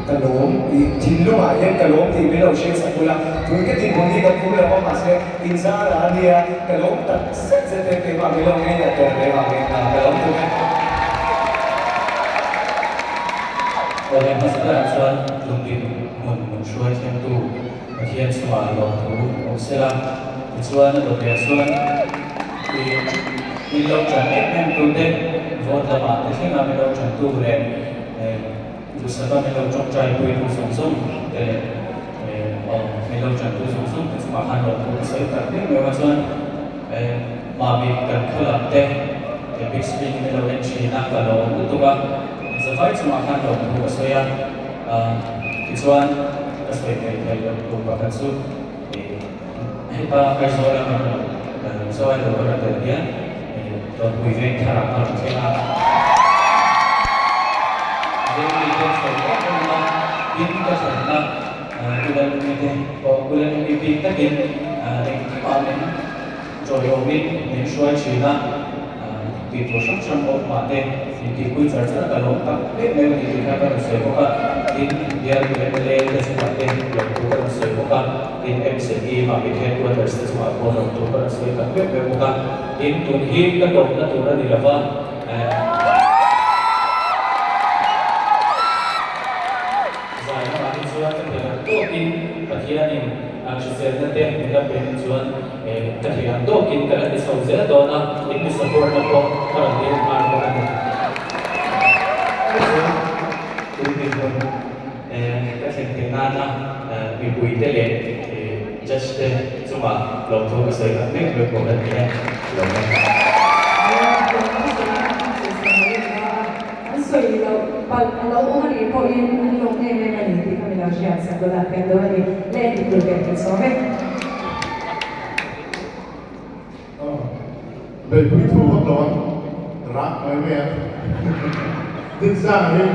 Ka lawm i thinlungah hian ka lawm tih min lo hriat sak ula, tun ka dinhmun hi ka phur lo a mahse in zara a nia, ka lawm tak zet zet e keimah min lo ngei leh tel ve vangin ka lawm tuk e. Awle hmasa berah chuan tlumdin hmun mun hruai thlengtu Pathian chungah lawmthu awm sela, tichuan a dawt leh chuan i min lo tan em em tute vote lamah te thlenga min lo tantu leh Duhsaka min lo tawngtai puitu zawng zawng te leh aw min lo tantu zawng zawng te chungah khan lawmthu ka sawi tak miau miau a chuan mami kan khaw lam te big screen min lo en thin a ka lawm lutuk a zavai chungah khan lawmthu ka sawi a tichuan ka sawi thei thei loh tur pakhat chu heta Aizawl a kan Mizo Idol ka rawn tel hian Dawrpui veng tharah ka rawn thleng a, veng mite fel em em a, tin ka thlenna Ulalumi te pawh Ulalumi bik takin engkimah min ṭawiawmin min hruai ṭhin a, tih tur hrang hrang awm mah te min tihpui char char a, ka lawm tak em em a ni tih kha ka rawn sawi bawk a, tin bialtu mla te chungah te lawmthu ka rawn sawi bawk a, tin MZE Mamit Headquarters te chungah pawh lawmthu ka rawn sawi tak meuh meuh bawk a. Tin, tun hi ka tawpna tur a ni lo va, zai lamah hi chuan ka thei ang tawkin Pathianin a hriselna te min la pe ni chuan ka thei ang tawkin ka la ti chho zel dawn a, in mi support na pawh ka rawn dil nghal bawk a ni. Chuan tun dinhmun ka thlen theih nana mipuite leh judge te chungah lawmthu ka sawi tak mek mek bawk a ni e. Lawm e. An sawi loh palh a lo awm a nih pawhin an lawm em em a ni tih kha mi lo hriat sak dawn a, kan dawn a ni. Leh dik tur ber kan sawm e. Beihpui thu vak lo a rak mai mai a, Dinsanga hi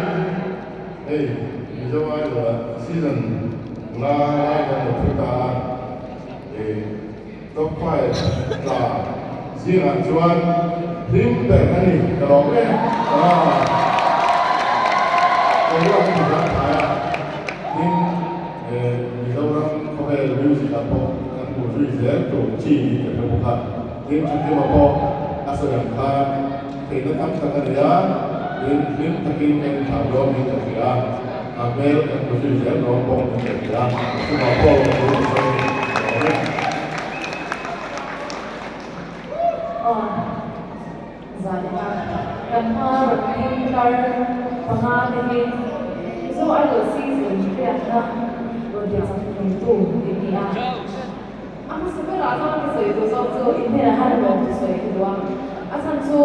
hei Mizo Idol ah season nga lai kan lo thu ta a, top 5 tla zingah chuan hlim ber a ni ka lawm em a, boruak a ni zang thai a, tin Mizoram khawvel music ah pawh kan hmuh zui zel tur chi ni ka hre bawk a, tin Thakima pawh a sawi ang khan theihna tam tak a nei a, tin hlim takin kan inthlah dawn niin ka hria, a hmel kan hmu zui zel dawn bawk niin ka hria, chuvang pawh ka thu ka sawi ni ka lawm e. Aw, zan a kan hma rawn hming tlar panga te hi Mizo Idol season hriatna rawn ti chak theitu i ni a. A hmasa berah chuan ka sawi duh zawk chu in hnenah hian lawm chu sawi ka duh a, a chhan chu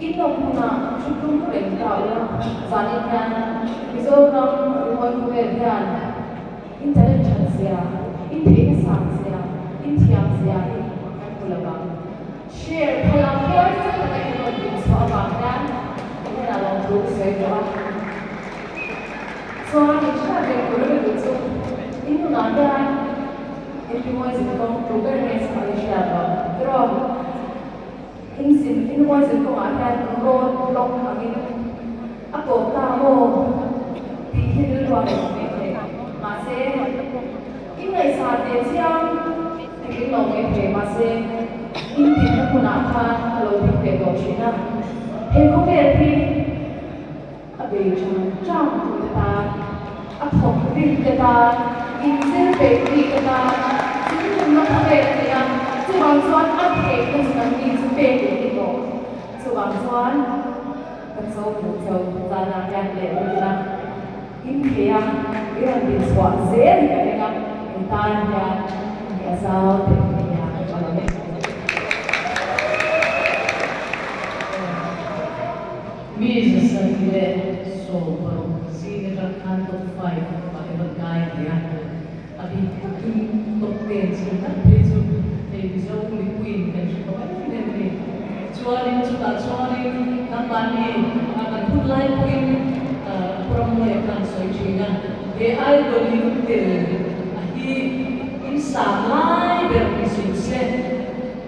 in lawm hunah thu tum reng ta ula, zanin hian Mizoram rimawi khawvel hian In talent that zia, in theihna sang zia, in thiam zia hi kan hmu lo vang. Share phal ang huai zet taka in rawn din chhuah avang hian i hnenah lawmthu ka sawi duh a. Chuan in hriat reng tur ka duh chu in nunah hian in rimawi zin kawng tu ber nge chu a la hriat lo. Tiraw? In zin, in rimawi zin kawngah hian road block angin A tawp ta maw tih hi rilru a rawn awm em em. Mahse, in ngaihsan teh chiang ti tling lo mai thei. Mahse, in dinna hmunah khan ka lo ding ve tawh thin a. He khawvel hi a bei chang chang tute tan, a thawk rim te tan, inzir peih mi te tan chungchungna khawvel a ni a. Chuvang chuan a theihna chu kan mi chu pek leh ni tawh. Chuvang chuan. Ka cho duh cho zanah hian leh lut ila in thei a, i rawn din chhuah zel hi ka ring a, in tan hian ni a zau thei mai nia ka lawm e. Mi zasarih leh 60 zing atang khan top 5 ah i rawn ngai thei a, a bik takin top 10 chhung tak phei chu hei Mizo mipuiin kan hre tawh em em a ni. Chuanin chutah chuanin nangmahni a kan hun lai pawhin Pu Rammuaia khan sawi thin a, he idol in tel a hi in sang lai ber ni suh se,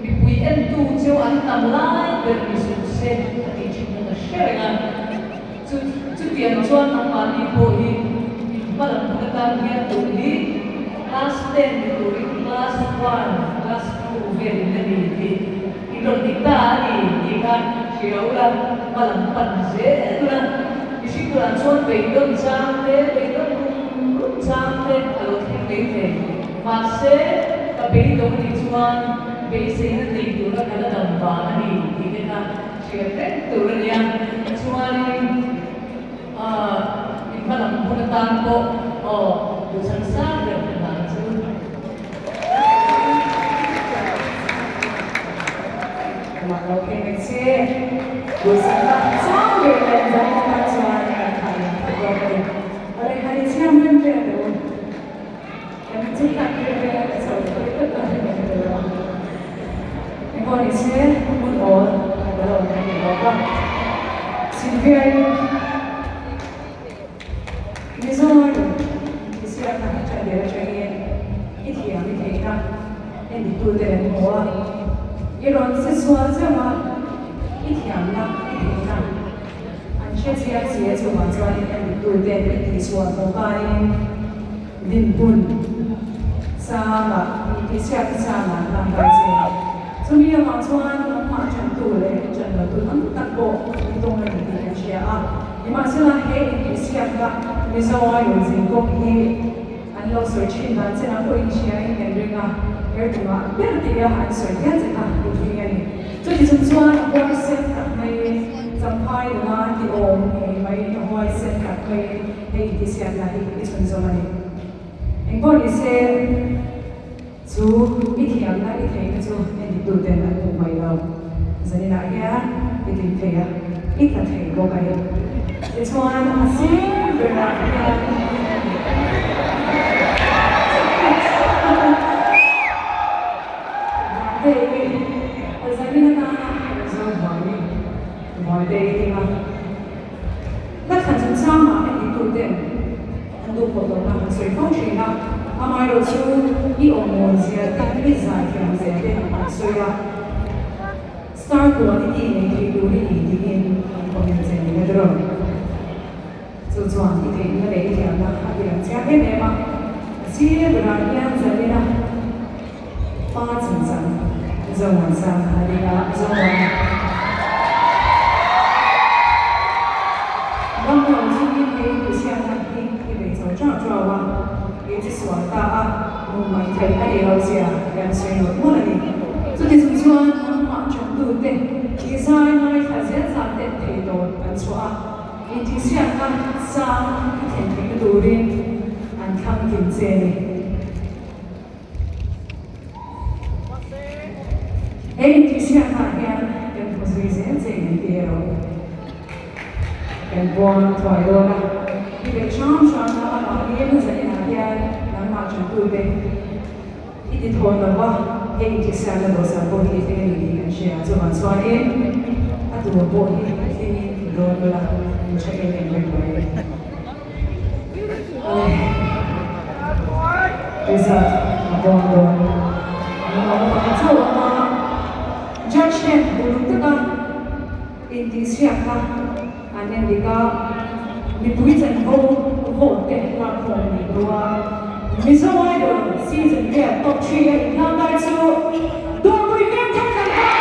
mipui entu cheu an tam lai ber ni suh se a tih thin kha ka hre reng a. Chu. Chutiang chuan nangmahni pawh hi in hmalam hun atan hian tun hi class ten ni turin class one, class two vel in a ni tih in rawn ti ta a ni tih kha hria ula, hmalam pan zel ula. Mihring tunah chuan beidawn chang te, beidawn rum rum chang te a lo thleng mai thei. Mahse, ka beidawng a nih chuan beiseina nei tura ka la dam vang a ni tih te kha hriat reng tur a nia. Chuanin in hmalam hun atan pawh aw duhsam sang ber ka hna chu. Amah lo phei mai che. Duhsakna sang ber leh zaina tan chuan kan thah lian thei zawk a ni. Awle han inchhiam rem vel teh u. Kan chungtang tir vel a chho tawih tawih dawn em em tawh lo a. Engpawh ni se hmun awl kan la lo awm rih bawk a. Sylvia-i Mizo Idol inhmisiakna hi ṭan der aṭangin i thiam i theihna enditute an hmu a. I rawn che sual zeuh a, i thiamna i theihna an hre chiang si a chuvang chuanin enditute i tihsual hmuh khanin Dinhmun sangah intihsiakna sangah an hlang kai che. Chumi avang chuan nangmah ṭantu leh ṭan lotu tam tak pawh i tawng a ni tih kan hria a. Nimahsela he intihsiakna Mizo Idol zinkawng hi an lo sawi ṭhin dan che nang pawhin hriain kan ring a, her tumah ber tia an sawi hial che kha i tling a ni. Chuti chung chuan a huaisen tak maiin Champhai nula ti awm ngei maiin a huaisen tak maiin Hei intihsiakna hi i chhunzawm a ni. Engpawh ni se, chu i thiamna i theihna chu endiktuten an hmuh mai lo. Zaninah hian i tling thei a, i tla thei bawk a ni. Tichuan, a sir berah hian Vantei i zanin atana zo buai Vantei i ding a. Hla thlan chungchangah entituten an duh khawp lohna an sawi fo thin a, amaherawhchu i awmmawn zia te, i zaithiam zia te an sawi a, star quality nei thei tur i ni tiin an comment che ni na dawr. Chu chuan i theihna leh i thiamna a tilang chiang em em a, a sir berah hian zalena Pa chungchang Zomuansang a ding a, Zomuan ram lo chungin hei tihsiakna hi i bei chho chau chau a, i che sual ta a, hmu mai theih a ni lo zia kan sawi nawlh mawlh a ni. Chuti chung chuan nangmah ṭantute i zai ngaithla zel zan ten thei tawp an chhuah a, intihsiakna sang i thlen theihna turin an thlang tling che a ni. He intihsiaknaah hian kan hmu zui zel che in ti erawh kan puang thuai dawn a. I beih hram hramna avangin zaninah hian nangmah ṭantute i ti thawn lo va, he intihsiakna dawhsan pawh hi i thleng a ni tih kan hria. Chuvang chuanin a tur pawh hi i thlengin i dawn bawlh a, min hre em em reng mai. Result a bawm dawn. An awm pakhat chauh a hma. Judge ten uluk taka intihchhiatna an en dik a, mipui chanvo vote te lakkhawm a nih hnu a, Mizo Idol season riat top 3 a inhlang lai chu Dawrpui Vengthar tlangval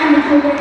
Mizo